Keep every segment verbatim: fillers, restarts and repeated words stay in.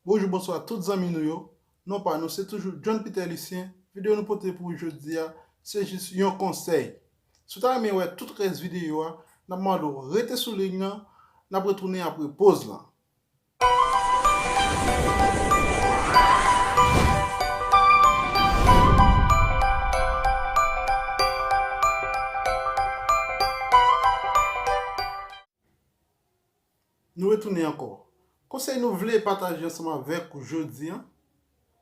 Bonjou, bonswa tout zanmi nou yo. Non pa nou, se toujou John Peter Lucien. Videyo nou pote pou ou jodi a, se jis yon konsèy. Si w ta renmen wè tout rès videyo a, n ap mande w rete sou liy lan, n ap retounen apre poz lan. Nou retounen ankò. Konsèy nou vle pataje ansanm avèk ou jodi a,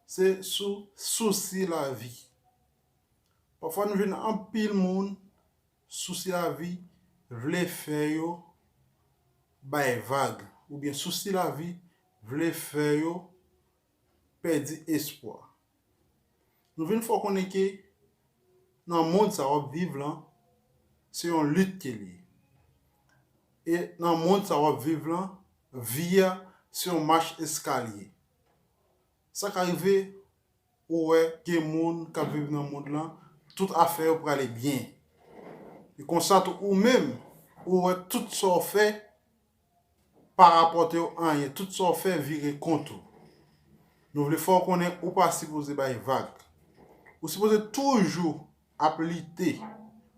se sou sousi lavi. Pafwa nou jwenn anpil moun, sousi lavi vle fè yo bay vag, oubyen sousi lavi vle fè yo pèdi espwa. Nou vin fè w konnen ke nan mond sa w ap viv lan, se yon lit ke li ye. E nan mond sa w ap viv lan, vi a se yon mach eskalye. Sa ka rive, ou wè gen moun k ap viv nan mond lan, tout afè yo prale byen. E konsa tou ou menm, ou wè tout sa w fè pa rapòte w anyen, tout sa w fè vire kont ou. Nou vle fè w konnen ou pa sipoze bay vag. Ou sipoze toujou ap lite.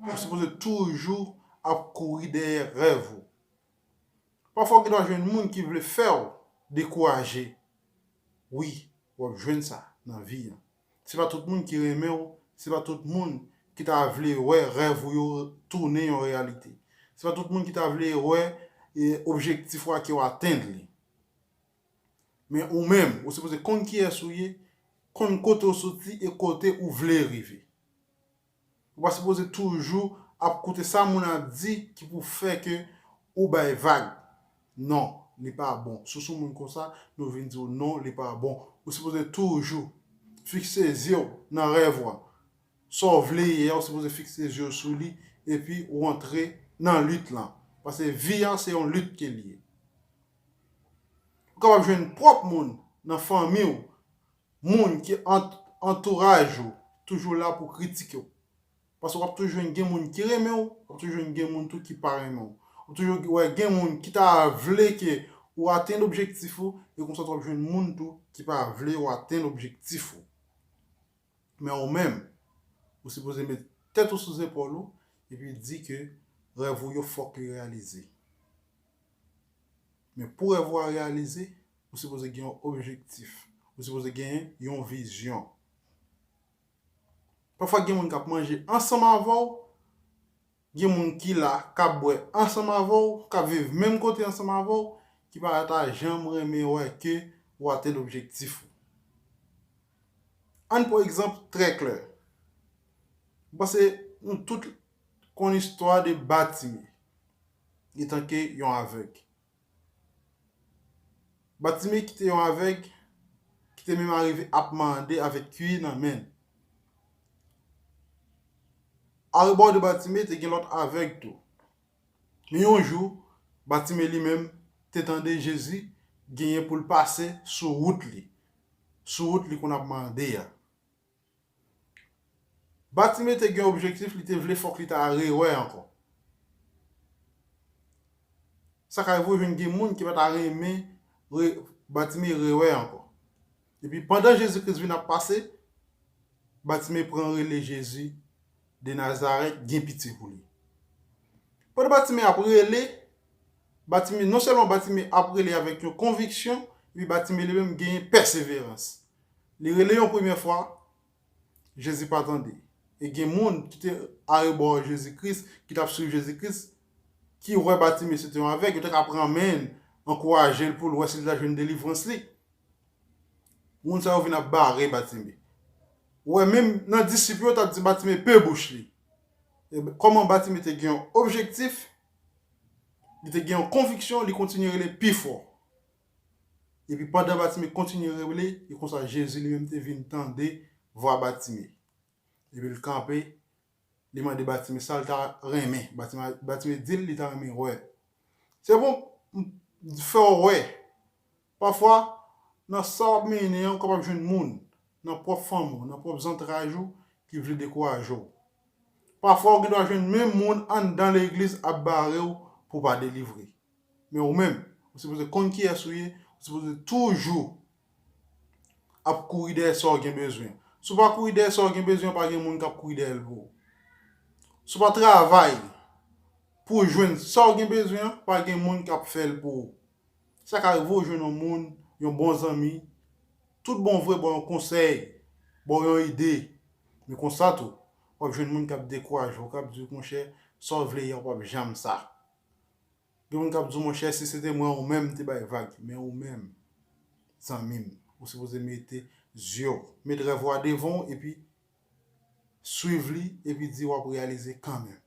Ou sipoze toujou ap kouri dèyè rèv ou. Pafwa w gendwa jwenn moun ki vle fè w dekouraje. Wi, w ap jwenn sa nan vi a. Se pa tout moun ki renmen w, se pa tout moun ki ta vle wè rèv ou yo tounen yon reyalite. Se pa tout moun ki ta vle wè, e, objektif ou a ke w atenn li. Men ou menm, ou sipoze konn kiyès ou ye, konn kote w soti e kote ou vle rive. Ou pa sipoze toujou ap koute sa moun ap di ki pou fè ke ou bay vag. Non, li pa bon. Si w se yon moun konsa, nou vin di w non, li pa bon. Ou sipoze toujou fikse zye w nan rèv ou a. Sa w vle ye a, ou sipoze fikse zye w sou li, epi ou antre nan lit lan. Paske vi a, se yon lit ke li ye. Ou kapab jwenn pwòp moun nan fanmi w, moun ki ant-, antouraj ou toujou la pou kritike w. Paske w ap toujou jwenn gen moun ki renmen w, w ap toujou jwenn gen moun tou ki pa renmen w. W ap toujou wè gen moun ki ta vle ke ou atenn objektif ou, e konsa tou w ap jwenn moun tou ki pa vle ou atenn objektif ou. Men ou menm, ou sipoze met tèt ou sou zepòl ou, epi di ke rèv ou yo fòk li reyalize. Men pou rèv ou a reyalize, ou sipoze gen yon objektif. Ou sipoze gen yon vizyon. Pafwa gen moun k ap manje ansanm avè w, gen moun ki la, k ap bwè ansanm avè w, k ap viv menm kote ansanm avè w, ki pa ta janm renmen wè ke ou atenn objektif ou. Ann pran egzanp trè klè. M panse nou tout konn istwa de Batime, etanke yon avèg. Batime ki te yon avèg, ki te menm arive ap mande avèk kwi nan men l. Arebò de Batime te gen lòt avèg tou. Men yon jou, Batime li menm te tande Jezi genyen pou l pase sou wout li, sou wout li konn ap mande a. Batime te gen objektif, li te vle fòk li ta rewè ankò. Sa ka rive w jwenn gen moun ki pa ta renmen re-, Batime rewè ankò. Epi pandan Jezi Kris vin ap pase, Batime pran rele Jezi de Nazarèt, gen pitye pou li. Pandan Batime ap rele, Batime, non sèlman Batime ap rele avèk yon konviksyon, epi Batime li menm genyen pèseverans. Li rele yon premye fwa, Jezi pa tande. E gen moun ki te arebò Jezi Kris, ki t ap swiv Jezi Kris, ki wè Batime se te yon avèg, yo te ka pran men l, ankouraje l pou l wè si l ta jwenn delivrans li. Moun sa yo vin ap bare Batime. Ou wè, menm nan disip yo, t ap di Batime pe bouch li. E kòman Batime te gen yon objektif, li te gen yon konviksyon, li kontinye rele pi fò. Epi pandan Batime kontinye rele, e konsa Jezi li menm te vin tande vwa Batime. Epi l kanpe, li mande Batime sa l ta renmen. Batime, Batime di l li ta renmen wè. Se pou m fè w wè. Pafwa, nan sa w ap mennen an, ou kapab jwenn moun nan pwòp fanmi w, nan pwòp zantraj ou, ki vle dekouraje w. Pafwa, ou gendwa jwenn menm moun anndan legliz ap bare w pou w pa delivre. Men ou menm, ou sipoze konn kiyès ou ye, ou sipoze toujou ap kouri dèyè sa w gen bezwen. Si w pa kouri dèyè sa w gen bezwen, pa gen moun k ap kouri dèyè l pou ou. Si w pa travay pou w jwenn sa w gen bezwen an, pa gen moun k ap fè l pou ou. Sa ka rive w jwenn yon moun, yon bon zanmi, tout bon vre ba w yon konsèy, ba w yon ide. Men konsa tou, w ap jwenn moun k ap dekouraje w, k ap di w, monchè, sa w vle a, w p ap janm sa. Gen moun k ap di w, monchè, si se te mwen, ou menm, m te bay vag. Men ou menm, zanmi m, ou sipoze mete zye w, met rèv ou a devan w, epi swiv li, epi di w ap reyalize kanmenm.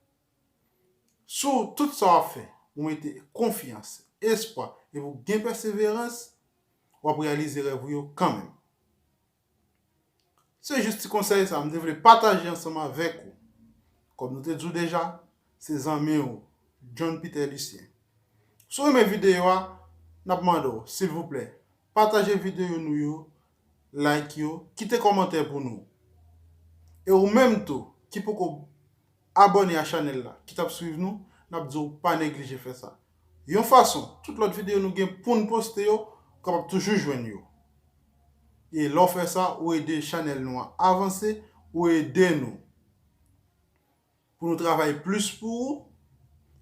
Si w, tout sa w ap fè, ou mete konfyans, espwa, epi w gen pèseverans, w ap reyalize rèv ou yo kanmenm. Se jis ti konsèy sa m te vle pataje ansanm avèk ou. Kòm nou te di w deja, se zanmi w, John Peter Lucien. Si w renmen videyo a, n ap mande w, silvouplè, pataje videyo nou yo, like yo, kite kòmantè pou nou. E ou menm tou, ki poko abòne a chanèl la, ki t ap swiv nou, n ap di w pa neglije fè sa. Yon fason, tout lòt videyo nou gen pou n poste yo, ou kapab toujou jwenn yo. E lè w fè sa, ou ede chanèl nou an avanse, ou ede nou pou nou travay plis pou ou,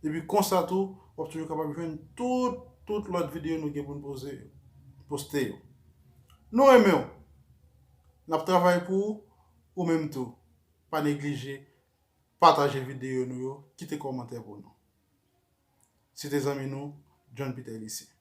epi konsa tou, w ap toujou kapab jwenn tout, tout lòt videyo nou gen pou n poze yo, poste yo. Nou renmen w, n ap travay pou ou, ou menm tou, pa neglije pataje videyo nou yo, kite kòmantè pou nou. Se te zanmi nou, John Peter Lucien.